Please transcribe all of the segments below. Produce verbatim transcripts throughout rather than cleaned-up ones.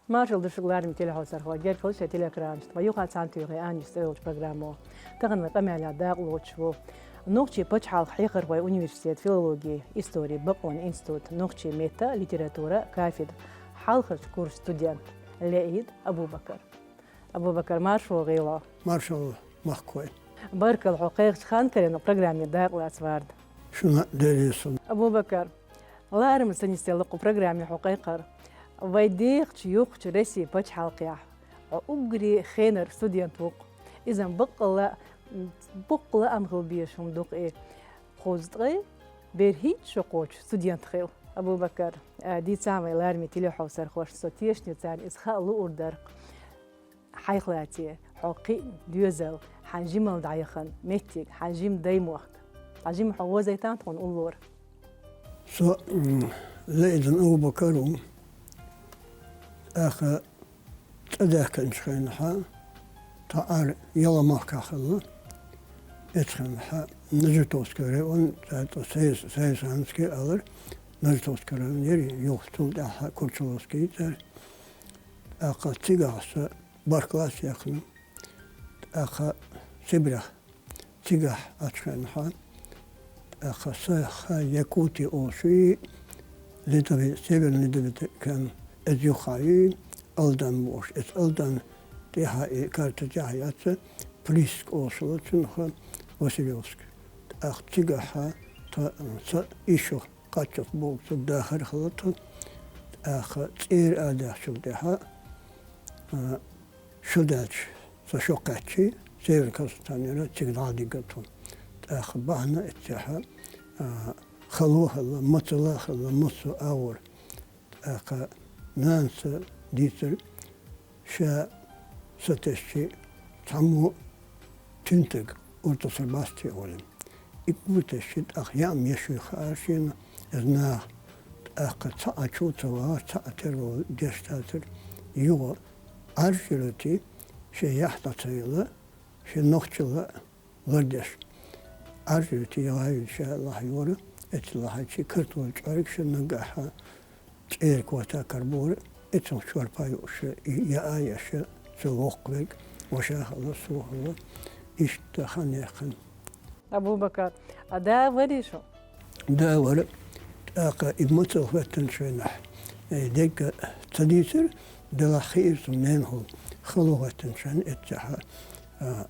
Маршал да шуга, лараме телехьовсархой, геркал шоай телеэкранаш тӀа. Вай юха цхьана тоьхе Аннеш цӀеролча программо. Тахан вай къамаьлах дакъа лоацаш ва Нохчий пачхьалкхан хьехархой университета филологи, истори, бакъонан институт, нохчий меттан а, литературан а кафедра хьалхарча курса студент ЛаӀид Абубакар. Абубакар, марша воагӀелахь. Маршал, мехкахой. Баркал хьо кхайкхача хана карийна программе дакъа лаца варда. Шуна а Дела реза хилва. Абубакар, лараме ца нисделла кху программе хьо кхайкхар. Вай дехача, юхача Россе пачхьалкхехь хьо уггаре хенара студент ва-кх. Иза баккъала, баккъала лаам хила безаш хӀума ду-кх и. Кхузткъеи берхӀитта шо кхочу студент хила. Абубакар, а, дийцахьа вай лараме телехьовсархошта, со тешане царна иза хаа луург дар-кх. Хьайх лаьций хьо кхиъна доьзал, хьан жималла дӀаяхана меттиг, хьан жима даймохк? Хьан жима хьо возайтан тхона уллора? Со, м, ЛаӀидан Абубакар ва. ТӀаккха цӀадаьхкинчу хенахьа, тхан Ӏар Ялхамахкахь хилла. Эцу хенахьа Нажитовский район, цӀа-, цӀа Сай-, Сайсанский алар, Нажитовский район яра, юха цул тӀаьхьа Курчаловский цӀера. ТӀаккха цигахь сан бархӀ класс яьккхина. ТӀаккха Сибрехь цигахь Ӏачу хенахьа, тӀаккха Саха-Якути олуш ю, Ледови-, Северный Ледовитый океан, иза юххехь ю, Алдан бохуш. Иза Алдан тӀехьа и карта тӀехь яц, Плиска олуш хилла цунах, Василевск. ТӀаккха цигахьа тхан, сан ишо кхаччалц бохург сан дахар хилла тхан. ТӀаккха цӀера адаьхначул тӀаьхьа, а, шо даьлча, сан шо кхаьччи, Северный Казахстанера цига дӀа а дигира тхо. ТӀаккха бахьана эццехьа, а, хало а хилла, мацалла а хилла, массо а агӀор. ТӀаккха нанас дийцира, ша сатесчи цхьаммо туьнтаг уртасара басте олий. И кӀур тесчи, тӀаккха яам еш вуй хаьара шена, иза наха. ТӀаккха цхьа а чу ца вахара, цхьа а тергал деш дацара. Юха Ӏаржа йолуьйтий, шен яхь дӀа ца елла, шен нохчалла лардеш. Ӏаржа йолуьйтий, яхь ша лахьайора, эццахь лахьайчи картол чкъоьргаш наггахьа чӀеран котахь карабора, эццахь чорпа юуш, и яа еш, цо воккхаверг, ваша хилла, со хилла, иштта хан яьккхина. Абубакар, а да варий шун? Да вара. ТӀаккха и мацалла хӀоьттинчу хенахь, э, дерг ца дийцира, делахь хиира цунна ненахула, хало хӀоьттинчу хенахь эццехьа, а,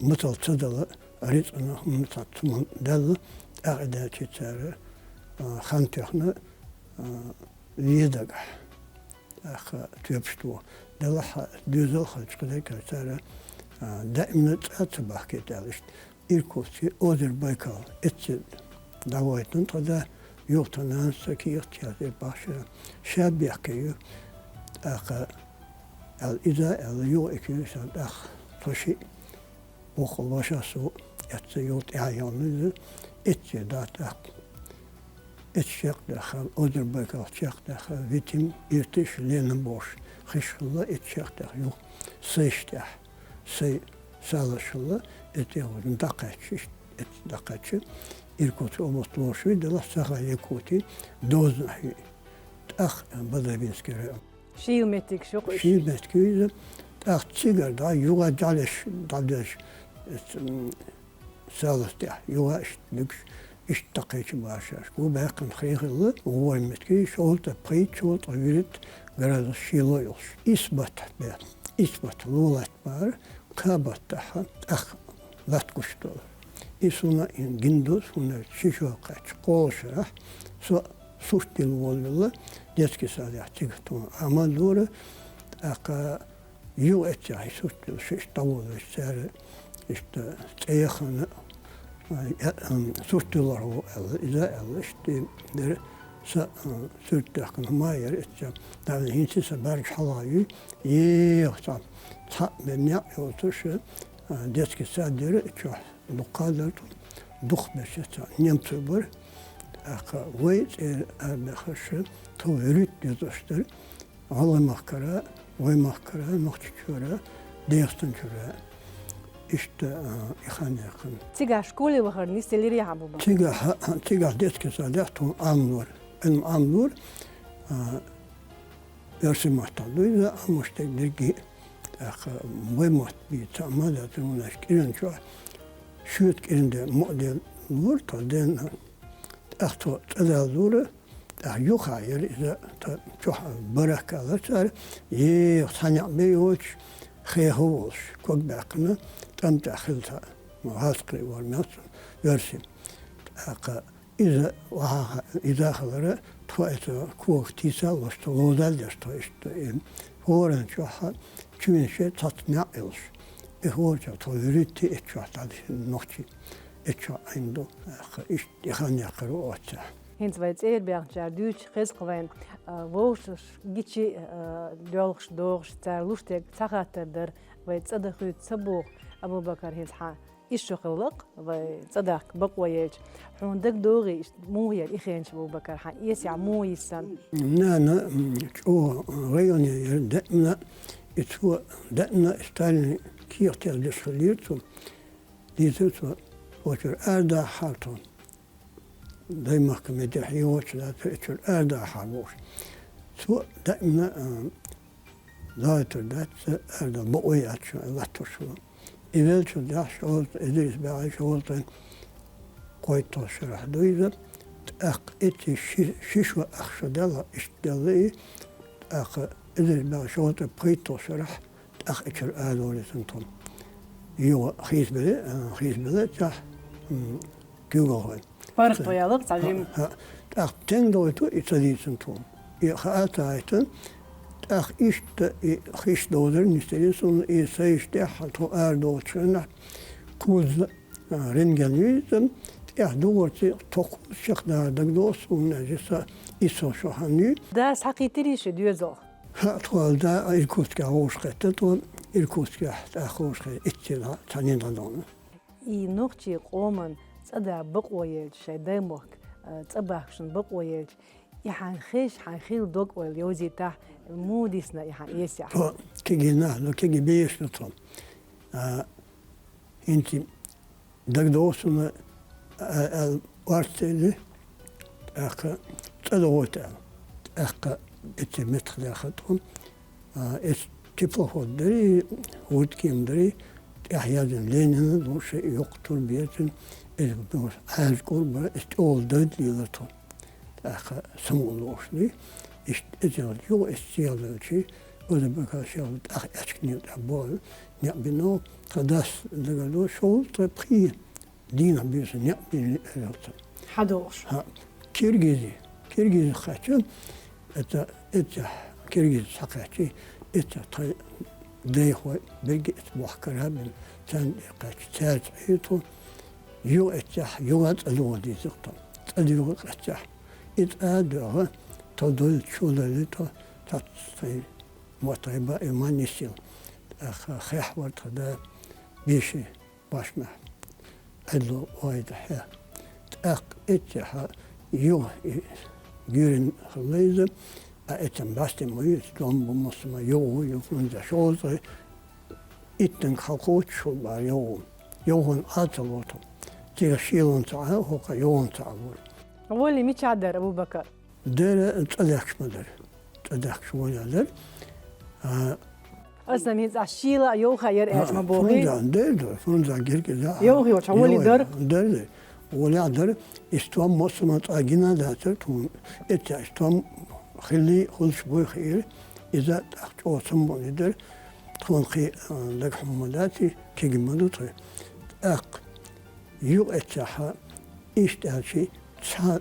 мацалла ца дала, рицкъанах мацалла цунна даьлла, тӀаккха и даьлчи цара, а, хан тоьхна, а, вен дагахь. ТӀаккха тоьпаш тоху. Делахь доьзал хилча кхидерг а цара, а, даимна цӀа ца бахкийта аьлла иштта. Иркутский озеро Байкал эццахь дӀавойтина тхан да, юха тхан нанас сан кехат яздира бахьа ша, ша бехке ю. ТӀаккха аьлла иза, аьлла юха и куьйгаш, тӀаккха тхо шиъ боккхал ваша со эццахь юха тӀаьхьа яьлла иза, эццахь да тӀаккха. Эццахь чекхдаьхна, озеро Байкал чекхдаьхна, Витим, Иртыш, Лена бохуш хиш хилла, эццахь чекхдаьхна юха Сайш тӀехь. Сай салазаш хилла, эццахь дӀакхаьчча, иштта эццахь дӀакхаьчча, Иркутский область лоруш ву, делахь Саха-Якути дозанахь ю. ТӀаккха Бадравинский район. Шийла меттиг шу-кх уьш? Шийла меттиг ю иза. ТӀаккха цигара дӀа юха жӀаьлеш дӀадоьжна, эццахь, м, салаза тӀехь, юха иштта дуьгуш, иштта дӀакхаьчча башаш. Гу баьккхина хи хилла, гӀора меттиг, шовзткъе пхийтта, шовзткъе вуьрхӀитта градус шийла йолуш. Исс баттахь бен, исс баттахь лулатта бара, кхаа баттахь тӀаккха латта гуш долу. И суна гина ду, суна ши шо кхаьчча кхоллашарахь, со сурт дилла волавелла, детский садехь цига тхуна Ӏамал дора, тӀаккха юха эццахь сурт дилла, ши иштта дӀаволавелча цара, иштта цӀе яхана, а, я, ам, сурт диллар ву аьлла, иза аьлла, иштта дера, сан, а, сурт даьхкина хӀума яра эццахь, дӀавина хӀинца сан бӀаьргаш хьалха ю, еха цхьа, цхьаъ бен некъ йоцуш, а, детский сад яра, и чохь дуккха а дара тхо, дукхахберш цхьа немцой бара, тӀаккха вай цӀера арабаьхарш, тхо вуьрхӀитта доьзалш дара, ГӀалгӀай махкара, вай махкара, Нохчийчуьра, ДегӀастанчуьра. Иштта, а, и хан яьккхина. Цигахь школе вахар нисделирий хьан бу бан? Цигахь, цигахь детский садехь тхуна Ӏамлора. Ӏилма Ӏамлора, а, Оьрсийн маттахь дуй иза, амма шо дерг дерриге, тӀаккха вай мотт бийца ма дац, хӀунда аьлча кӀиран чохь шоьта кӀиран де ма де лора тхо денна. ТӀаккха тхо цӀа далора, тӀаккха юха яра иза, тхан чохь бараккалла цара, еха цхьа некъ бен йоцуш, хеха волуш, ког баьккхина, тӀам тӀехь хилла цхьа, гӀазкхи вара мел цхьа, оьрси. ТӀаккха иза вахьа, иза хилара, тхо эцу когах тийса а луш, тхо лозал деш тхо иштта, и хӀоран чохь чу вина шен цхьацца некъ йолуш. И хӀора чохь тхо вуьрхӀитта эцу чохь дӀадихина нохчий, эцу чохь Ӏийна ду, тӀаккха иштта. И хан яккхар ву оццехь. ХӀинца вай цӀера баьхначара дуьйцуш хеза-кх вайна, а, вовшашка гича, а, доьлхуш, догӀуш, цара луш дерг цхьа хаттар дара, вай цӀа дан хуьйцу ца боху, Абу-Бакар, хӀинца хьан иштта шо хилла-кх, вай цӀа дахка бакъо яьлча. Хьуна дагадогӀий иштта муха яра и хенаш, Абу-Бакар, хьан эсехь муха йиссина? Нана, м, чӀогӀа районе яра даимна, и цо даимна Сталин кехат яздеш хиллера цо, дийцира цо, оцуьра арадахьара тхо. Даймахка метте хьийгӀоч лаьцна, и чуьра арадахьара бохуш. Цо даимна, а, лойтур дац, арадала бакъо яц шун латтош ву. И веллачул тӀаьхьа шолгӀа, Идрис баьхьи шолгӀа тӀе кхойтталгӀа шарахь ду иза. ТӀаккха эцци ши, ши шо ах шо делла, иштта делла и. ТӀаккха Идрис баьхьи шолгӀа тӀе пхийтталгӀа шарахь, тӀаккха и чуьра арадолийцина тхо. Юха хийцабелла, а, хийцабелла цхьа, м, куьйгалхой. ПаргӀат ваьлла-кх цхьа жимма. ХӀаъ, тӀаккха стенга дойту и ца дийцина тхуна. И хаа ца хӀоьттина, тӀаккха иштта и хиш дозар нисдира суна, и сайш тӀехь тхо арадолучу хенахь, кхузза, а, рентген вийза, тӀехь дугӀурций тхо кхузза чекхдахар дагадогӀу суна, аьлча, сан иссалгӀа шо хьан ю. Да, схьакхийтирий ши доьзал? ХӀаъ, тхо да, Иркутскехь вовшахкхетта тхо, Иркутскехь тӀаккха вовшахкхетта, итт сила цхьаьна дӀадахана. И нохчийн къоман цӀа дан бакъо яьлча, шайн даймохк, а, цӀа бахкачун бакъо яьлча, и хьан хезаш, хьан хилла дог-ойла йовзийтахь, муха дисна и хьан эсехь? Тхо кегий нах ду, кегий бераш ду тхо. А, хӀинца дагадогӀу суна, а, аьлла, орца ца илли, тӀаккха цӀа догӀийта аьлла. ТӀаккха эцци меттахдаьхна тхо. А, эцу теплоход дарий, Уткин дарий, тӀехь яздина Ленина луш, и йоккха турба яздина, иза Ӏаьржа кӀур бара, иза тӀехула дайта лелара тхо. ТӀаккха самукъа лууш дуй, иштта эцци юха эцци ел велчий, Абу-Бакар шел тӀаккха аьчка некъа тӀехь боху, некъ бина, тхан дас дагадо, шовзткъе пхи дийнахь буьйса некъ бина элира цо. ХьадогӀуш. ХӀаъ, киргизи, киргизах кхаьчча, эццехь, эццехь киргизаша схьакхаьччий, эццехь тхан дайхой берриге эццахь бохкара а бина, царна тӀе кхаьчча, цаьрца Ӏийра тхо, юха эццехь, юха цӀа догӀа дийцира тхо. ЦӀа доьгӀира эццехь. И цӀа а доьгӀна, тхо доьлча чу а доьллий тхо, цхьацца тхайн мотт гӀайба а ма нисйила. ТӀаккха хехь вара тхан да, беши башмехь Ӏедало вайта хье. ТӀаккха эццехь юха и гуьйренна хилла иза, а эццахь бӀаьсте ма ю, иза дом бу массо а ма, йовха ву, юха ву, иза шовзткъе иттанга хьалкхочуш ву бара йовха ву. ЙовхӀанна Ӏа ца ло тхо. Цигахь шелонца Ӏа, хӀокху йовхӀанца Ӏа лора. Гьоли мичахь дара, Абу-Бакар? Дера цӀа даьхкаш ма дара. ЦӀа даьхкаш гӀоли дара. А, аса хӀинца ахь шийла а йовха а яра аьлча ма бохий? Фунза, дера дара, фунза герга за. Йовха йолчу гӀоли дара? Дера, дера. ГӀоли а дара. И стом массо а ма цкъа гина а дацара тхуна. Эццехь и стом хиллий, хуьлуш буй хиира. Иза тӀаккха чӀогӀа самукъане дара. Тхуна кхин, а, дагахь хӀума ма дац, кегий ма ду тхо. ТӀаккха юха эццехь, иштта аьлчий, цхьа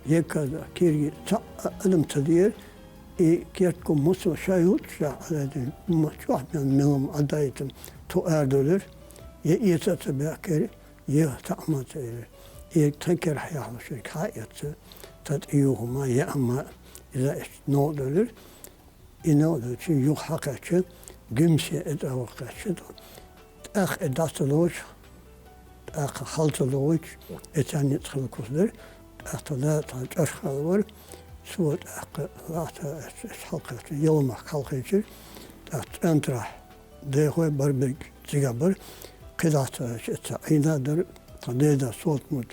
егга кирги цхьа а адам ца дера, и керткум массо а ша юлча ша Ӏадайтина, ма чохь мел мелам Ӏадайтина, тхо арадолура, я эца а ца баьхкира, я цхьа а ма ца элира. И тхан керахь яхьлуш ерг хьа а эцна, тхан тӀе юху ма, яа ма, иза эцна новкъа долура. И новкъа долчу юха хьакхаьчча, гуьмсе и тӀе ваха кхаьчча, тӀаккха и дӀа ца лоцуш, тӀаккха хьал ца лоцуш, и царна ницкъ хила куц дара, тӀаккха тхан да цхьана чӀашхалла вара, цо тӀаккха лаьцна, ас, ас хьалакхаьчча, Ялмахка хьалакхечира, тӀаккха цӀентарахь дехой бара берг цигахь бара, кхидӀа ца хилча, цхьа Ӏийна а дара, тхан деда Солтмут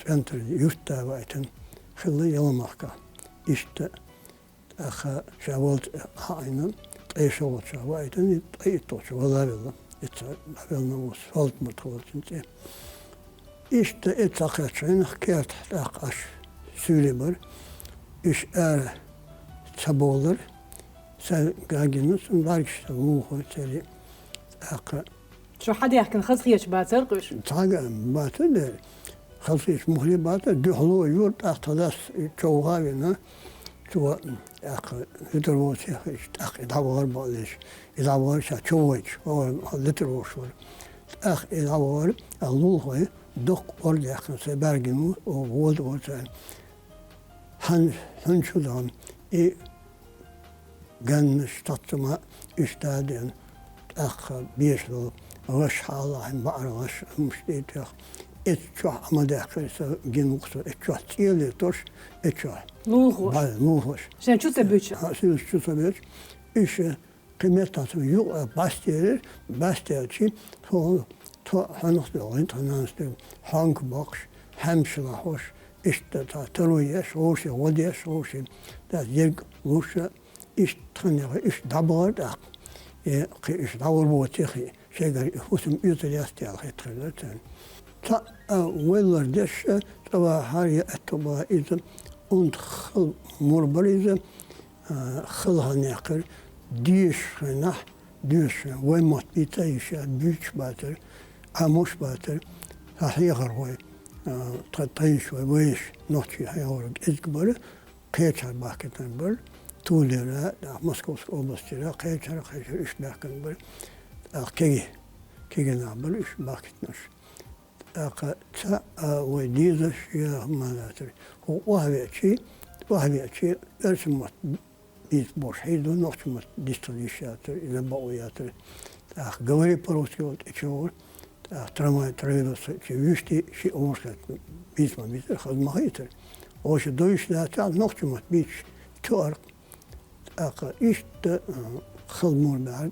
цӀентар юьртда ваийтина хилла Ялмахка. Иштта ТӀаккха ша валта хьаийна, ткъе шолгӀача ваийтина, ткъе итталгӀача вала велла. Ицца дӀавелла вус, Фалтмурт волчун цӀе. Иштта эцца кхаьчча хьайнах кертахь тӀаккха аш суьйле бар. Уьш ара ца бовлар, са гагина, сан бӀаргаш ца вухар цари. ТӀаккха Шу хьадаьхкина хазахеташ бацар кхуьш? Цхьа а бацар дера. Хазахеташ муххале бацар, дуьхьало юра, тӀаккха тха дас чӀоагӀа вина, цо тӀаккха литр воцех, тӀаккха и дӀавахар баалеш, и дӀавахар ша чӀоагӀа вайча, литр вохуш вара. ТӀаккха и дӀавахар, а лулахой, доккха ор даьхкина, сайн бӀаргина ву, о, вода вара царна. Хьан-, хьуна чу дахана, и ганнаш, тӀаккха ма уьш дадена, тӀаккха беша долу гӀаш хьалахьа, баӀар гӀаш, хӀумаш тӀе а тоьхна, эцу чохь а ма даьккхира, сан гина ву-кх со, эцу чохь цӀе а летош, эцу чохь. Лулахош. Ба, лулахош. Шен чу ца буьтуш? Хьа, шен чу ца буьтуш. Уьш, э, кхин меттахь цунна юкъа бӀаьстерира, бӀаьстерчи, тхо, тхо хьанах дуьгӀина, тхан нанас дуьгӀина, хьонка боккхуш, хьаьмаш лахьош, иштта цхьа таро еш, вовшийн гӀо деш, вовшийн дас ерг луш, иштта тхан яхе, уьш дӀабахара тӀаккха. Э, кхин уьш дӀавар боций, шайгара и хӀусам оьцур яц аьлла хетар дара царна. Цхьаъ, а, вай лардеш, а, цӀа вахара я аьтту бахара иза, унта хала мур бара иза, а, хала хан яьккхира, дешаш хенахь, дешаш хенахь, вай мотт бийца йиш яц, буьйцуш бацара, Ӏамош бацара, хьан хьехархой, а, тха тайнаш вай, вайш, нохчий хьехархой кӀезиг бара, кхечара бахкийтина бара, Тулера, тӀаккха Московской областера, кхечара, кхечара уьш баьхкина бара, тӀаккха кегий, кегий нах бара уьш бахкийтинарш. ТӀаккха цхьаъ, а, вай дезаш я хӀума лацара. ХӀокху охьавеачий, охьавеачий, оьрсийн мотт бийца болуш хьийза ду, нохчийн мотт дистхила йиш яцара, иза бакъо яцара. ТӀаккха «Говори по-русски» олу тӀе чевогӀура, тӀаккха «Трамвай, троллейбус» чу вуьшта шиъ вовшахкхетта бийца ма бийцара, хаза ма хийтара. Вовшийн довш дацахь, нохчийн мотт бийцаш тоьара. ТӀаккха иштта, а, хала мур баьхьара.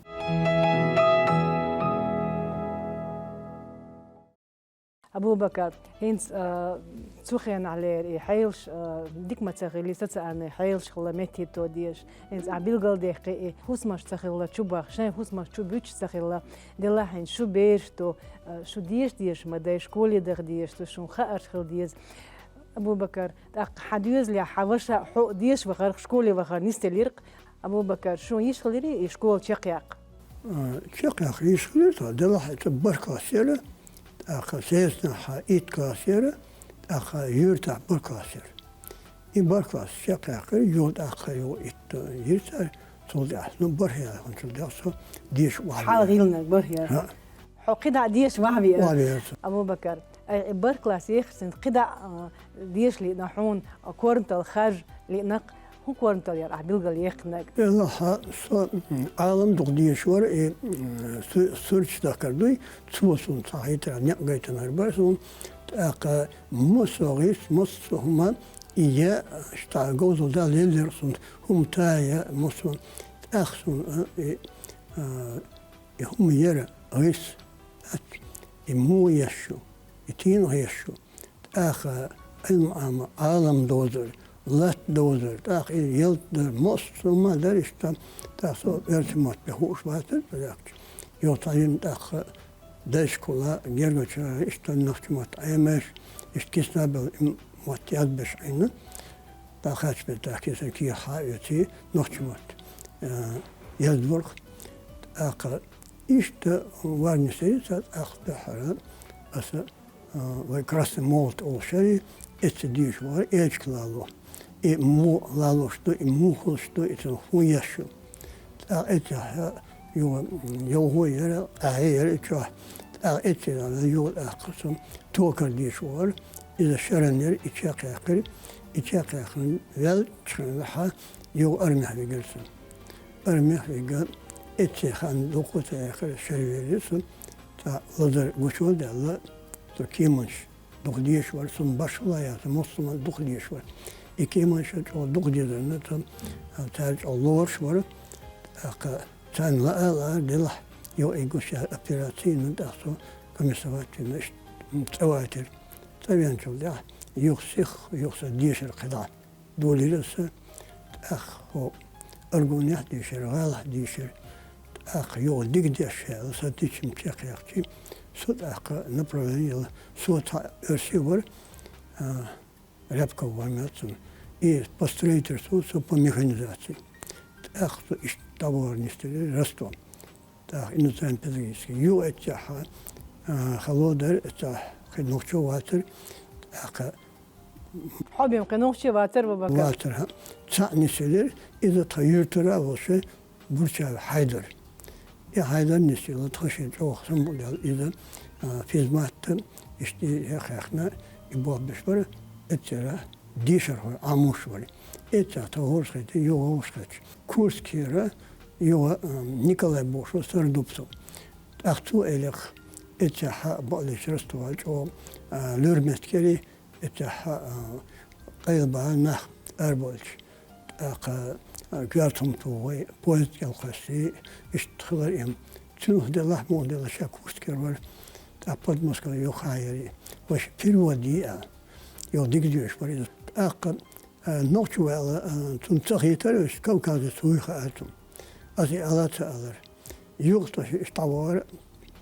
Абу-Бакар, хӀинца, а, цу хенахь лерина и хьелаш, а, дика ма ца хилла, социальни хьелаш хилла, меттахӀитто дезаш. ХӀинца ахь билгалдаьккхи и хӀусамаш ца хилла чубаха, шайн хӀусамаш чу буьтуш ца хилла. Делахь хӀинца шу бераш ду, а, шу деша дезаш ма дай, школе даха дезаш ду, шуна хаарш хила деза. Абу-Бакар, тӀаккха хьан доьзалехь хьан ваша хьо деша вахарх, школе вахар нисделира-кх. Абу-Бакар, шун йиш хилирий и школа чекхъяккха? А, чекхъяккха йиш хилира тхан, делахь а цу бархӀ класс яра, тӀаккха сеснахь итт класс яра, тӀаккха юьртахь бархӀ класс яра. И бархӀ класс чекхъяьккхира, юха тӀаккха юха итт йира цара, цул тӀаьхьа, ну, бархӀ яра, хӀунда аьлча со деша охьавеара. Хьалха йиллинарг бархӀ яра. ХӀаъ. Хьо кхидӀа деша охьавеара. ОхьавеаргӀа со. Абу-Бакар, ай, и бархӀ класс яххьарца кхидӀа, а, деша лиъна хьуна, а, корматалла харж лиъна-кх, хӀун корматалла яра ахь билгалъяьккхинарг? Делахь со, м, Ӏалам дукха дезаш вара, и, м, Су-, Сурташ Дакар дуй, цо суна цхьа хьитара некъ гайтинарг бара суна. ТӀаккха массо а гӀирс, массо а хӀума, и я, ша говзалла Дала еллера суна, хӀума тая массо а. ТӀаккха суна, а, и, а, И хӀума яра гӀирс, и муха еш ю, и тийна еш ю. ТӀаккха Ӏилма Ӏама, Ӏалам дозар, латта дозар, тӀаккха и ялта дар, массо а хӀума дар иштта, тӀаккха со оьрсийн мотт бен хууш бацара, цӀа даьхкича. Юха цхьа йина тӀаккха дайшкола, гергачара, иштта нохчийн мотт Ӏемаш, иштта киснабелла и мотт язбеш Ӏийна. ДӀахаьчча бен тӀаккха кийсара кехат хьа а оьций, нохчийн мотт, э, яздора-кх. ТӀаккха иштта варнисира ца, тӀаккха дуьххьара аса, э, вай Красный Молот олуш яра, эцца дезаш вара, эчиг лало. И муха лалош ду, и муха хуьлуш ду, и цунах хӀун еш ю. ТӀаккха эццехь юха йовхо яра, къаьхье яра и чохь. ТӀаккха эццехь юха тӀаккха цунна токар дезаш вара. Иза шаран яра, и чекхъяьккхира. И чекхъяьккхина ваьллачу хенахь юха армехь вигира со. Армехь вига эццехь хан дукха ца яьккхира, шаре веара со. Цхьа лазар гучо а даьлла, со кеманаш дукха дезаш вара, суна башхалла яц, массо а хӀума дукха дезаш вара. И кеманаш чӀогӀа дукха дезарна, цо, а, цара чӀогӀа лоруш вара. ТӀаккха царна лаа а лаьара, делахь, юха и гуш яьлла операци йина, тӀаккха со комиссовать вина, иштта цӀа вайтира. ЦӀа веанчул тӀаьхьа юха сих, юха сан дешар кхидӀа долийра аса. ТӀаккха хӀо Аргунехь дийшар, гӀалахь дийшар. ТӀаккха юха дика деш хӀела, са дичим чекхъяхчи, со тӀаккха направление яла, со цхьа оьрси вар, а, Рябков вар мел цун. И по строительству, со по механизации. ТӀаккха со иштта дӀавахар нисделира Ростов. ТӀаккха иностранный педагогический. Юха эццахьа, а, хало дар, эццахь кхы нохчо вацар, тӀаккха Хьо бен кхы нохчо вацар, Абубакар? Вацар, хӀа. Цхьаъ нисделира, иза тха юьртара а волуш, Бурчаев Хьайдар. И Хьайдар нисъелла, тха шен чӀогӀа самукъадаьлла иза, а, физматта, иштта и хехна, и болх беш бара, эццера дешархой Ӏамош вара. Эццахь тха хӀорш хетий, юха хӀорш хеташ. Курскера, юха, а, Николай бохуш вара Сардубцев. ТӀаккха цо элира, эццахьа бакъдерг Ростовехь чӀогӀа, а, луьра меттиг яра, эццахьа, а, къайлабаьхьа нах арабовлуш. ТӀаккха, а, коьрта хӀума тухий, поезд кӀел кхоьссий, иштта хилар и. Цунах делахь, муха делахь, ша Курскера вара, тӀаккха Подмосковье юххьехь яра. Ваша перевод йи аьлла. Юха дика доьшуш вара иза. ТӀаккха, а, нохчо ваьлла, а, цунна ца хийтара, уьш Кавказе вуй хаьара цунна. Аса и ала ца алара. Юха тхо ши иштта дӀавахара,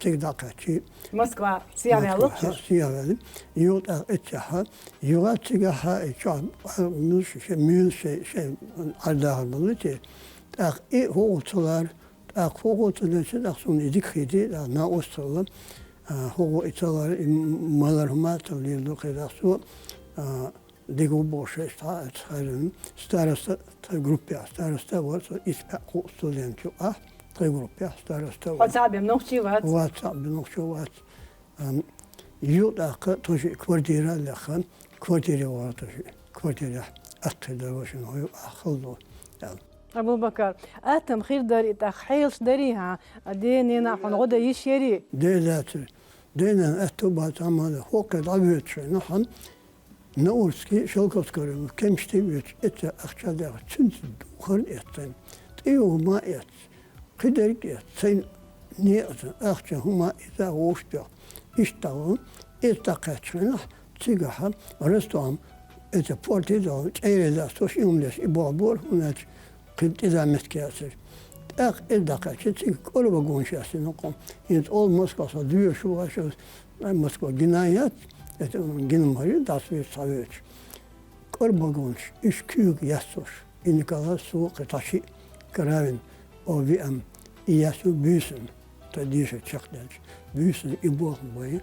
цига дӀакхаьччи. Москва, сехьаваьлла? Москва, сехьаваьлла. Юха тӀаккха эццахьа, юха цигахьа, и чохь, а, муьлш шайн, муьлш шайн, шайн Ӏардахар ма ду те. ТӀаккха и хӀугӀу ца лара, тӀаккха хӀугӀу ца леча, тӀаккха суна и дика хийти, тӀаккха накъост ца хилла, а, хӀугӀу и ца лара, и м-, малар хӀума ца лийр ду, кхидӀа со, а, Дика ву бохуш, шайца цхьаьна а ца хаьржина. Староста тхайн группехь, староста а вара со, исс бӀе кху студент юкъахь, тхайн группехь староста а вара. Хьо цхьаъ бен нохчи вац? Вац, цхьаъ бен нохчо вац. Ам, юха тӀаккха тхо шиъ квартира а лехна, квартире вахара тхо шиъ. Квартирехь атта хир дара вайшинна, хьо юкъахь хала ду аьлла. Абубакар, атта-м хир дара и, тӀаккха хьелаш дарий хьан, ден-ненан хьуна гӀо дан йиш ярий? Ден дацара. Ден-ненан атта бац, амма хӀокхе дӀавоьдуш вайна хьан, Наурский, Шелковского района кемсте воьдуш, эцца ахча а даьхна, цуьнца духар а эцна, тӀе юха хӀума а эцна, кхидерг а эцна, сайна некъаца ахча, хӀума а, иза а вовшах тоьхна. Иштта ву, иза дӀакхаьчча хенахь, цигахьа Ростовхь эцца порте а далла, чӀерий лаьцна, тхо ши хӀума деш, и болх бора, хӀунда аьлча кхин тӀе дан меттиг яцара. ТӀаккха иза дӀакхаьчча, цига кӀора вагонаш яьссина кхо. ХӀинца олу Москва со доьшуш ву, ваша, Москва гина яц, это гина ма-, дӀасавоьдуш, схьавоьдуш. КӀора вагонаш, уьш куьйга яьссуш. И Николай, со, кхин цхьа шиъ, Каравин, о, виъ-м, и яьссина буьйсанна, тхан дешар чекхдаьлча, буьйсанна и болх бой.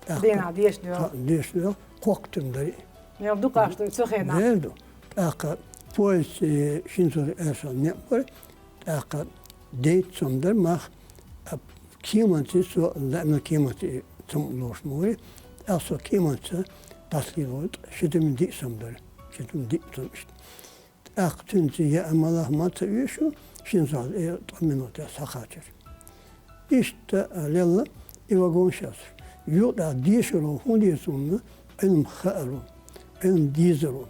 ТӀаккха дийнахь дешна йолу. Дешна йолу, кхоккхуьйтур дара. Мел дукха ахча ду цу хенахь? Дера ду. ТӀаккха поезд, э, шина сов аьршалла некъ бара. ТӀаккха дейтта сом дара мах, а, кеманца со, лаьмнан кеманца цамъа лоруш ма вара. ТӀаккха со кеманца дӀасалело, ши тӀеман диъ сом дара. Ши тӀеман диъ сом иштта. ТӀаккха цуьнца яа, мала хӀума ца оьшу, шина сов, э, ткъа минотехь схьакхачара. Иштта а лелла и вагонаш яьссуш. Юкъахь дешаро хӀун деза хӀунда, Ӏилма хаару, Ӏилма дезару.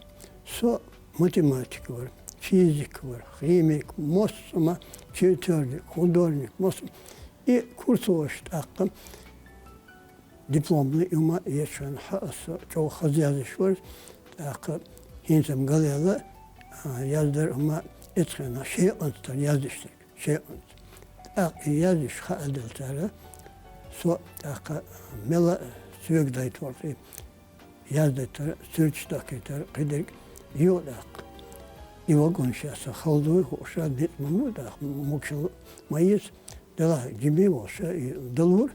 Со математик вара, физик вара, химик, массо а ма, чертёжник, художник, массо а. И курсоваш тӀаккха дипломный и хӀума ечу хенахь хаа аса чӀогӀа хаза язйиш вара, тӀаккха хӀинца-м галъяьлла, а, яздара хӀума эцу хенахь шекъанца дара яздеш дерг, шекъанца. ТӀаккха и яздеш хааделла цара, со тӀаккха мела соьга дайтор и яздайтар, суьрташ дахкийтар, кхидерг юха тӀаккха. И вагонаш яьсса хала дуй, хууш а, ницкъ ма бу, тӀаккха могушалла ма еза, делахь жима волуш а и далура.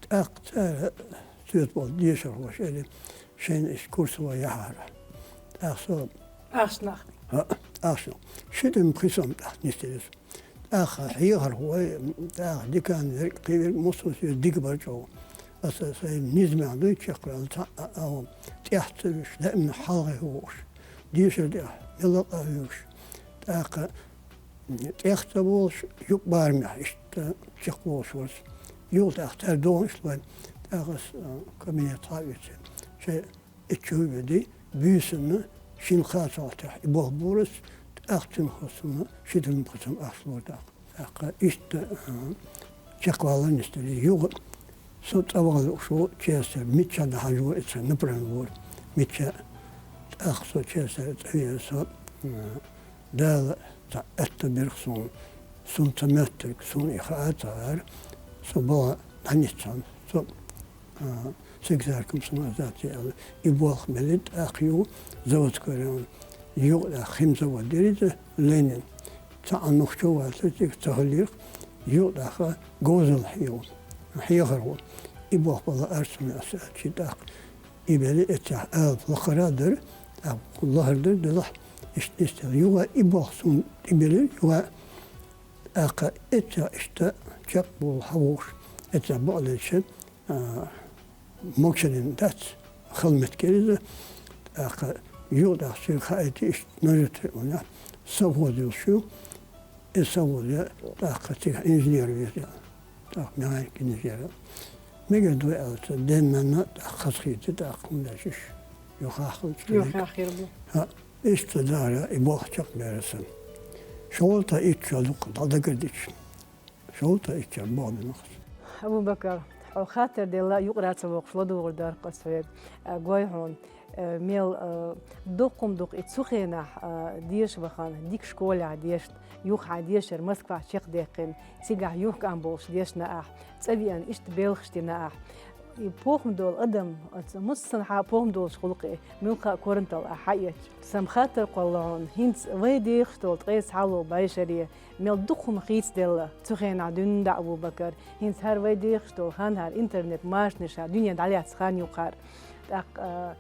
ТӀаккха цара соьца болу дешархоша элира, шайна иштта курсовой яхьара. ТӀаккха со ахчанах. ХӀаъ, ахчанах. Ши тӀеман пхи сом тӀаккха нисделира. ТӀаккха хьехархой, тӀаккха декан верг, кхин верг, массо а соьца дика бара чӀогӀа. Аса сайн низамехь дуй чекхваьлла, цхьаъ а, а, тӀехь ца вуьйш, даимна хьалхе вогӀуш, дешар тӀехь мелла а къахьоьгуш. ТӀаккха тӀех ца волуш, юкъ барамехь иштта чекхволуш вара со. Юха тӀаккха цара догӀанаш лойла, тӀаккха аса, а, кабинет схьа а оьций, шайн и чу а ведий, буьйсанна шина-кхаа сахьтехь и болх бора аса, тӀаккха цуьнан хӀусамна ши тӀеман пхи сом ахча лора тӀаккха. ТӀаккха иштта, а, чекхвалар нисделира. Юха со цӀа ваха лууш ву ЧССР, мичча дӀахьажо, и цхьа направление вора, мичча. ТӀаккха со ЧССР цӀа веара со, а, Дала цхьа аьттув бира суна, суна ца моттарг, суна и хаа ца гӀар, со бала дӀанисцан, со, а, цига царкам самоизоляция аьлла. И болх белира тӀаккха юха заводской район. Юха тӀаккха химзавод дира иза, Ленин. Цхьа а нохчо вацар цига, ца хилира, юха тӀаккха говзал хьехар гӀо. Хьехар гӀо. И болх бала арсана аса чи тӀаккха. И бели эццахь алапа лакхара а дара, тӀаккха лахара дара, делахь иштта нисделла. Юха и болх суна тӀебелира, юха тӀаккха эццахь иштта чекхбола хьавогӀуш, эццахь бакъдерча, а, могашалла дац, хала меттиг яр иза, тӀаккха юха тӀаккха цига хаийта иштта нажатри уна совхоз йолуш ю, и совхозе тӀаккха цига инженер веза. ТӀаккха механик инженер. Мегар ду аьлла, цу ден-нанна тӀаккха хазахийта, тӀаккха хӀума деш иша. Юха хилча. Юха хир бу. ХӀаъ, иштта дара, и болх чекхбаьрра сан. ШолгӀа итт шо дукха дӀадагардича. ШолгӀа итт шо боху бинарш. Абу-Бакар, хьо хаттар делла, юкъара ца воккхуш ладугӀур дара-кх ас хьоьга, а, гой хьуна. Э, мел, э, дуккха-м дукха и цу хенахь, э, деша вахана, дика школехь дешна, юха хьан дешар Москвахь чекхдаьккхина, цигахь юха кӀам болуш дешна ахь, цӀа веана иштта белхаш дина ахь. И похӀма долу адам, оцу массанхьа похӀма долуш гӀуллакх и, муьлхха а коранталла ахь хьаэцча. Сан хаттар кхолла хьуна, хӀинца вай дехаш долу ткъе цхьалгӀа бӀешаре, мел дукха хӀума хийцаделла, цу хенахь дуьйна дӀа Абу-Бакар, хӀинца хӀара вай дехаш долу хан, хӀара интернет-машанаш, дуьне дӀалаьцна хан ю-кх хӀара. ТӀаккха, а,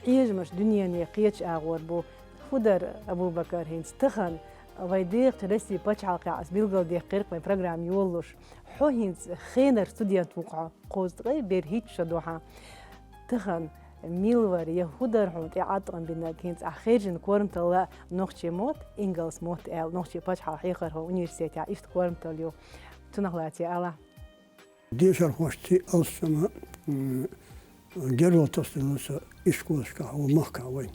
хьежамаш дуьнене кхечу агӀор бу. ХӀун дара, Абу-Бакар, хӀинца тахана вай дехачу Россин пачхьалкхехь, ас билгалдаьккхира-кх вайн программа йолалуш, хьо хӀинца хенара студент ву-кх хьо, кхузткъе берхӀитта шо ду хьан. Тахана мила вара, я хӀун дара хьуна тӀе Ӏаткъам бинарг, хӀинца ахь хержина коранталла нохчийн мотт, ингалс мотт аьлла, нохчийн пачхьалкхан хьехархойн университетехь иштта коранталла ю. Цунах лаьцна ала. Дешархошций алсама, м, гергарло тасаделла сан ишколашкахь ву махкахь вайн.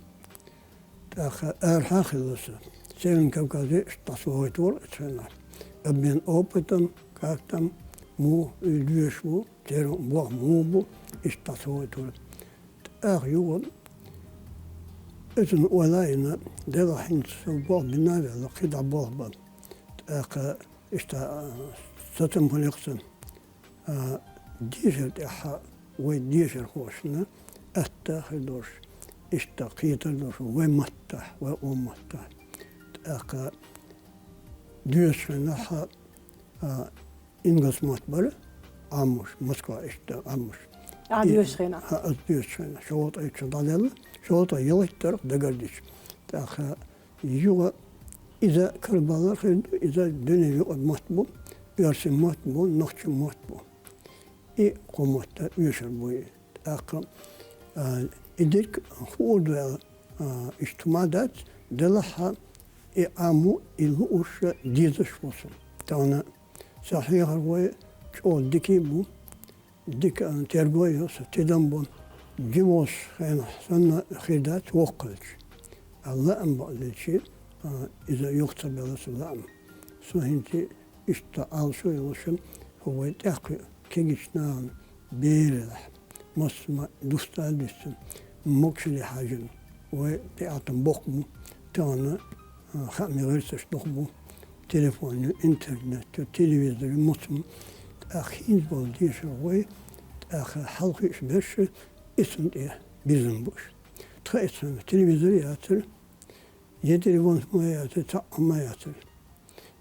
ТӀаккха арахьа а хилла сан. Северный Кавказе иштта дӀасавохуьйтур вара оцу хенахь. Обмен опытом, как там, муха и доьшуш ву, церан болх муха бу, иштта дӀасавохуьйтур вара. ТӀаккха юха оцунна ойла а йина, делахь хӀинца со болх бина а велла, кхидӀа болх бан. ТӀаккха иштта, а, сацам хилира сан. А, дешар тӀехь вай дешархошна атта а хир долуш, иштта кхетар долуш вай маттахь, вай къоман маттахь. ТӀаккха доьшучу хенахь, а, ингалс мотт бара Ӏамош, Москва иштта Ӏамош. Ахь доьшучу хенахь? А, ас доьшучу хенахь. ШолгӀа ткъе итт шо дӀадаьлла, шолгӀа ткъе ялхиттарх дагардича. ТӀаккха юха иза карабалар хир ду, иза дуьненан юкъара мотт бу, оьрсийн мотт бу, нохчийн мотт бу. И кхо мотт а оьшур бу и. ТӀаккха, а, и дерг хуур ду аьлла, а, иштта хӀума дац, делахь а и Ӏамо, и лууш дезаш ву со. Тахана сан хьехархой чӀогӀа дика а бу, дика, а, терго а йо сан, тидам бо. Жима волчу хенахь санна хир дац воккха хилча. А лаам бакъдерчий, а, иза юха ца белла сан лаам. Со хӀинца иштта Ӏалашо а йолуш, хӀу вай тӀаьххье кегийчу нахана бералахь, массо а дустар а дисна, могушалле хьаьжна, вай тӀеӀаьттан боккха бу, тахана, а, хаамийн гӀирсаш дукха бу, телефон ю, интернет ю, телевизор ю, массо а. ТӀаккха хӀинца болу дешархой, тӀаккха хьалхийчу берш, и цунна тӀе бирзина бу уьш. Тхан и цхьана телевизор а яцара, я телефон ма яцара, цхьаъ ма яцара.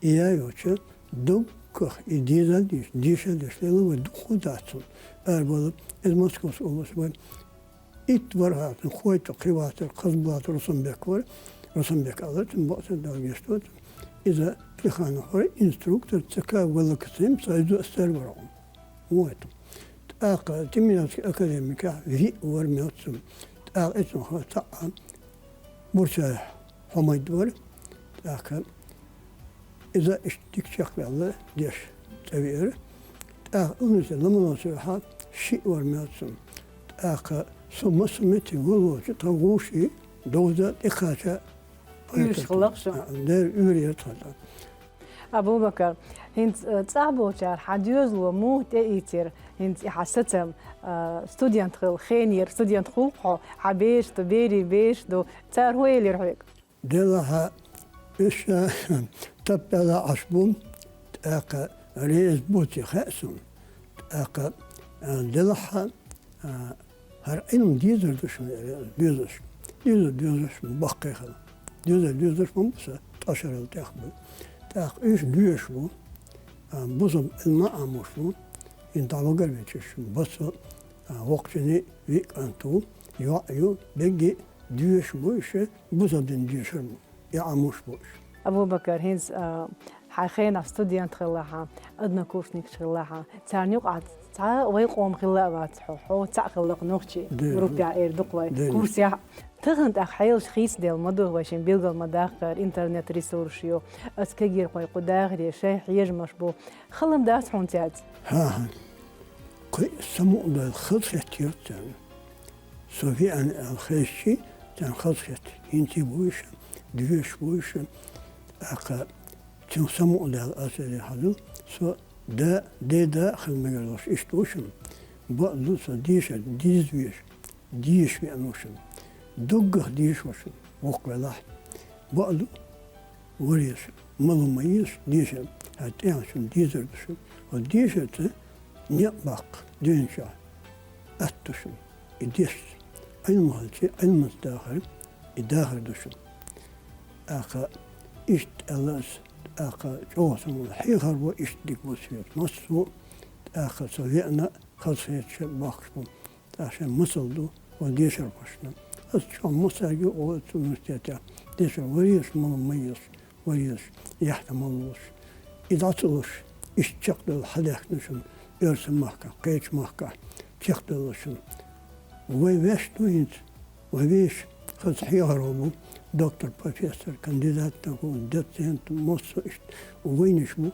И я йоцуш, доггах и деза а деш, деша а деш лела вай дукха дац цунна. Арабала, иза Московская область вай. Итт вара хьаьрчина, хӀойтта кхин вацара, Хазбулатов Русанбек вара. Русанбек алара, цуьнан бакъ ца Дала гечдойла. Иза Плеханов вара, инструктор, ЦК ВЛКСМ, Союза СССР вара хьуна. Вот. ТӀаккха Тимирязевский академикехь виъ вара мел цунна. ТӀаккха и цунах цхьаъ Бурчаев Хьумайд вара. ТӀаккха иза иштта дика чекхваьлла, деш цӀа веара. ТӀаккха университет Ломоносовехь шиъ вара мел цунна. ТӀаккха со массо а меттиг вала волчу тхан вовшийн довза тӀекхача. Уьйраш хилла-кх шу. А, дера уьйр яра тхан тӀаккха. Абу-Бакар, хӀинца, э, цӀахь болчара хьан доьзало муха тӀеийцира, хӀинца и хьан сацам, э, студент хила, хенера студент хуьлу-кх хьо, хьан бераш ду, берийн бераш ду, цара хӀун элира хьоьга? Делахь, Уьш таппала Ӏаш бу, тӀаккха реза буци хаьа суна. ТӀаккха, а, делахь а, а, хӀара Ӏилма дезар ду шуна, аьлла, доьзалш. Доьзал доьзалш бу баккхий хила. Доьзал доьзалш ма бу са, ткъа шерал тӀех бу. ТӀаккха уьш доьшуш бу, а, бусалба Ӏилма Ӏамош бу, хӀинца дӀавагарвича шуна, бацо, а, воккхачунна виъ кӀант ву, йоӀ ю, беррига доьшуш бу уьш, бусалба дин доьшур бу. И Ӏамош бу уьш. Абубакар, хӀинца, а, хьайн хенахь студент хилла хьан, однокурсникаш хилла хьан, царна юкъахь цхьа вай къоман хилла а вац хьо, хьо цхьаъ хилла-кх нохчийн группехь, эр ду-кх вай, курсехь. Тахана тӀаккха хьелаш хийцаделла ма ду, вай шен билгал ма даккхара, интернет-ресурсаш ю, ас кегийрхой кху дахаре шайн хьежамаш бу. Хала-м дац хьуна цаьрца? ХӀан-хӀа. Кхин а самукъадойла хазахетар царна. Со веана аьлла хезчи, царна хазахетар. ХӀинца а бу уьш, доьшуш бу уьш. ТӀаккха цунах самукъадаьлла аса хьажал, со да, деда а хила мегар долуш иштта ву шуна. Бакъду, со дешар деза везаш, деша веана ву шуна. Дуккха а деша ву шуна, воккха велахь. Бакъду, вареша, мало ма езаш дешар, хӀара тӀехь шуна дезар ду шуна. Хьо дешарца некъ баккха дуьйна чохь атта ду шуна. И дешца, Ӏилма хилча, Ӏилманца дахар, и дахар ду шуна. ТӀаккха иштта аьлла ас, тӀаккха чӀогӀа сан ву, хьехар ву, иштта дика бу соьца. Массо а, тӀаккха со веана а, хазахеташ а бохкуш бу. ТӀаккха шайн масал ду, хӀокху дешархошна. Ас чохь массаьрга а оцу университетехь дешар вареша мало ма езаш, вареша, яхь дан ма лолуш. И дӀа ца луш, иштта чекхдевлла хьадаьхкина шуна, оьрсийн махкахь, кхечу махкахь чекхдевлла шуна. Вай ваьш ду хӀинца, вай вешан хаза хьехаро бу, доктор, профессор, кандидат наук, доцент, массо а иштта вайнаш бу.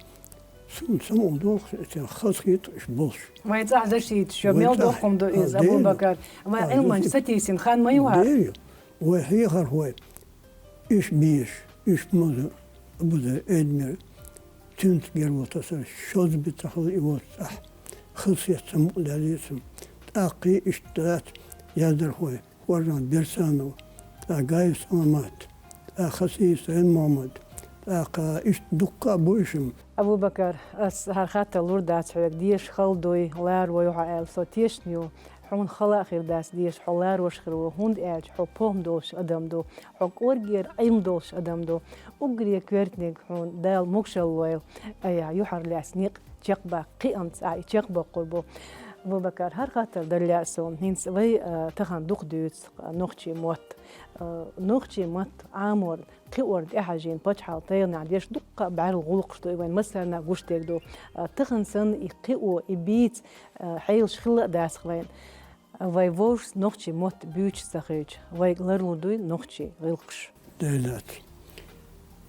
Суна самукъадолуш, эцарна хазахеташ болуш. Вай цӀахь защита шо мел доккхум ду иза, Абубакар. Вай Ӏилманчаш сатийсина хан ма ю хӀара. Дера ю. Вай хьехархой, уьш беш, уьш маза, Абузар, Эдмир, цуьнца гергарло тасар, шозза би ца хилла и вац цӀахь. Хазахеташ самукъадаьлла цунна. ТӀаккха иштта дац яздархой. Хоржан Берсанов, тӀаккха Гаев Саламат, тӀаккха Хасиев Сайд-Мохьмад, тӀаккха иштта дуккха а бу уьш-м. Абубакар, ас хӀара хаттар лур дац хьоьга, деша хала дуй, ларвой хьо аьлла, со тешна ю, хьуна хала а хир дац деша, хьо ларвеш хир ву, хӀунда аьлча хьо похӀма долуш адам ду, хьо кӀоргера Ӏилма долуш адам ду. Уггаре коьртаниг хьуна Дала могушалла лойла, айхьа юьхьарлаьцна некъ чекхбаккха кхиамца ахь и чекхбаккхур бу. Абубакар, хӀара хаттар дара лаьа суна. ХӀинца вай, а, тахана дукха дуьйцу нохчийн мотт. А, нохчийн мотт Ӏамор, кхиор тӀехьажийна пачхьалкхан тайпанехь деш дуккха а бӀаьрла гӀуллакхаш ду, и вайн массарна а гуш дерг ду. А, тахана санна и кхио, и бийца, а, хьелаш хилла а дац-кх вайна. Вай вовшашца нохчийн мотт буьйцуш ца хилча, вайга ларлур дуй нохчийн гӀиллакхаш? Дела дац.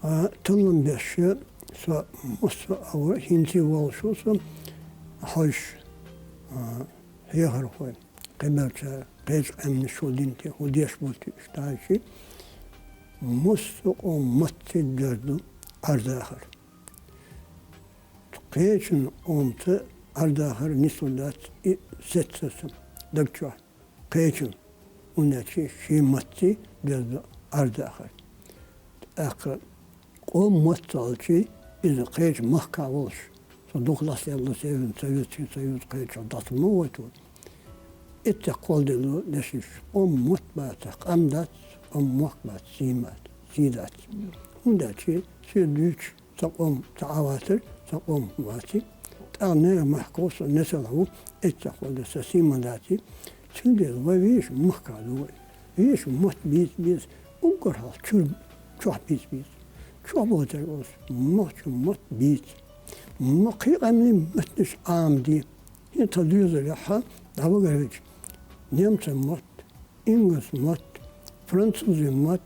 А, таллам беш, со массо а агӀор хӀинца а волуш ву со, хьовсуш, а, хьехархой, кхибеллачара, кхечу къаьмнаш хӀун дина те, хӀун деш бу те, иштта хьовсуш, массо а къоман маттий дер ду Ӏардахар. Кхечун къомца Ӏардахар нислур дац и сеццаза сан даг чохь. Кхечун, хӀунда аьлча шен маттий деза ду Ӏардахар. ТӀаккха къоман мотт аьлча, иза кхечу махкахь волуш, со дукха лаьцна Советский Союз, Советский Союз кхечу дӀа ца ма вайталу. Эццехь кхолладелла дешнаш, къоман мотт бацахь, къам дац, къоман мохк бац, сий бац, сий дац. ХӀунда аьлча соьга дуьйцуш, сан къам ца Ӏа вацара, сан къам вацара. ТӀаккха нехан махкахь со несалахь ву, эццехь кхолладелла сан сий ма дацара. Цундела вай вешан махкахь ду вай. Вешан мотт бийца беза, уггар хьалха чуьра чохь бийца беза. Чохь боцург оцу нохчийн мотт бийца. Ма кхин къаьмнийн маттанаш Ӏамаде. ХӀинца тхан доьзалехь дӀавагарвича, немцойн мотт, ингалс мотт, французийн мотт,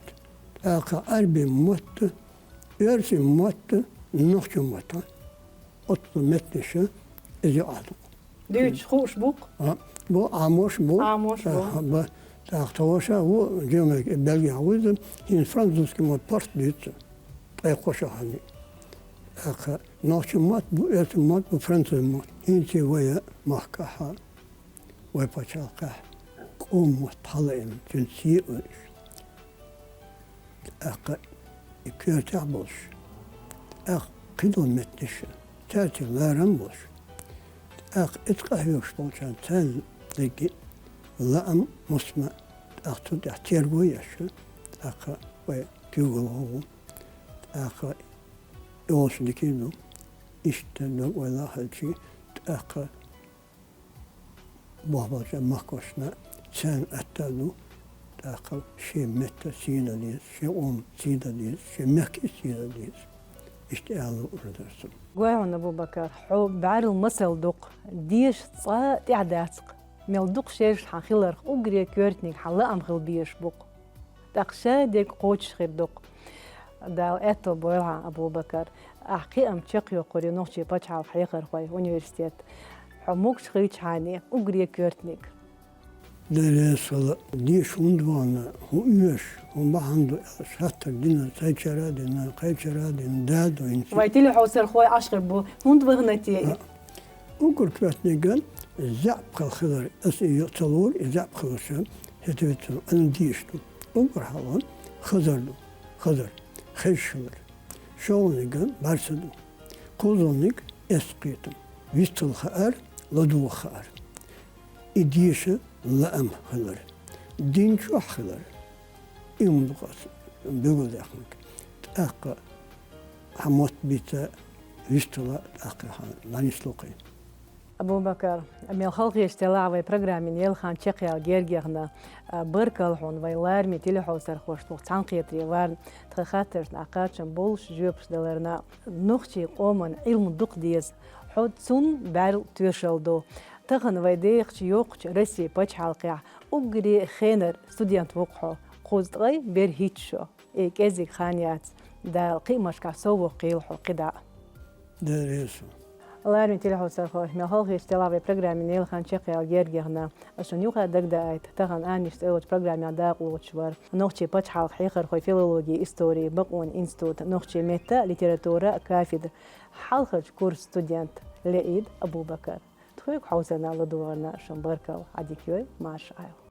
тӀаккха Ӏаьрбийн мотт, оьрсийн мотт, нохчийн мотт. Оццу метташа иза юкъахь ду-кх. Дуьйцуш хууш бу-кх? А, бу, Ӏамош бу. Ӏамош бу. А, бу. ТӀаккха тхан ваша ву, Германехь, Бельгехь ву иза, хӀинца французский мотт просто дуьйцу. Ткъе кхо шо ханна. ТӀаккха нохчийн мотт бу, оьрсийн мотт бу, французийн мотт. ХӀинца вай махкахь, вай пачхьалкхехь къоман мотт хьалаайна, цуьнан сий а ойуш. ТӀаккха И коьртехь болуш, тӀаккха кхидолу метташа, цаьрца ларам болуш, тӀаккха иза къахьоьгуш болчарна царна дерриге лаам, мусма, тӀаккха цу тӀехь терго еш, тӀаккха вай куьйгалхо ву, тӀаккха и олуш дика ду, иштта дог ойла а хилчий, тӀаккха бохбалча махкошна царна атта а ду, тӀаккха шен метта сий дан деза, шен къоман сий дан деза, шен мехкан сий дан деза. Иштта аьлла луур дара суна. Гой хьуна, Абу-Бакар, хьо бӀаьрла масал дукха, деша цкъа а тӀаьхьа дац-кх. Мел дукха шераш хьан хиларх, уггаре коьртаниг хьан лаам хила безаш бу-кх. ТӀаккха ша дерг кхочуш хир ду-кх. Дала аьтто бойла хьан, Абу-Бакар. Ахь кхиам чекхйоккхур ю нохчийн пачхьалкхан хьехархойн университет. Хьо могуш хилчхьана, уггаре коьртаниг. Дела реза хуьлда, деша хӀунда вахана, хӀун оьшу, хӀун бахьана ду аьлла, хаттар дина сайчара а дина, кхечара а дина, да а дина. Вай телехьовсархой Ӏаш хир бу, хӀунда вахана те и? А, уггар коьртаниг а заьӀап хила хилар, аса и ца луур, и заьӀап хиларш, хӀета вицар, ана деша ду. Уггар хьалха хазар ду, хазар, хезаш хилар. ШолгӀаниг а бӀаьрса ду. КхозлагӀниг а эс кхетам, вистхила хаар, ладугӀа хаар. И деша лаам хилар, дин чохь хилар. И хӀума ду-кх аса билгалдаьккхинарг. ТӀаккха хьан мотт бийца, вистхила, тӀаккха хьан дӀанисло кхин. Абу-Бакар, мел халахеташ делахь вай программин елхан чекхъяла герга яхна, а, баркалла хьуна вай лараме телехьовсархошна цхьаьнакхетаре варна, тхан хаттаршна кхачам болуш жоьпаш даларна. Нохчийн къоман Ӏилма дукха деза, хьо цунна бӀаьрла тоьшалла ду. Тахана вай дехачу йоккхачу Россин пачхьалкхехь уггаре хенара студент ву-кх хьо, кхузткъе берхӀитта шо. И кӀезиг хан яц, Дала кхиамашкахь совваккхийла хьо кхидӀа а. Дела реза хуьлда. Лараме телехьовсархой, мел халахеташ делахь вай программин елхан чекхъяла герга яхна, ас шуна юха дагадаийта, тахана «Анниш» цӀе йолчу программехь дакъалоцуш вара нохчийн пачхьалкхан хьехархой, филологи, истори, бакъонан институт, нохчийн меттан а, литературан а кафедра хьалхарчу курсан студент Леид Абу-Бакар. Тхоьга хьовсарна, ладогӀарна шуна баркалла, Ӏадика йой, марша Ӏайла.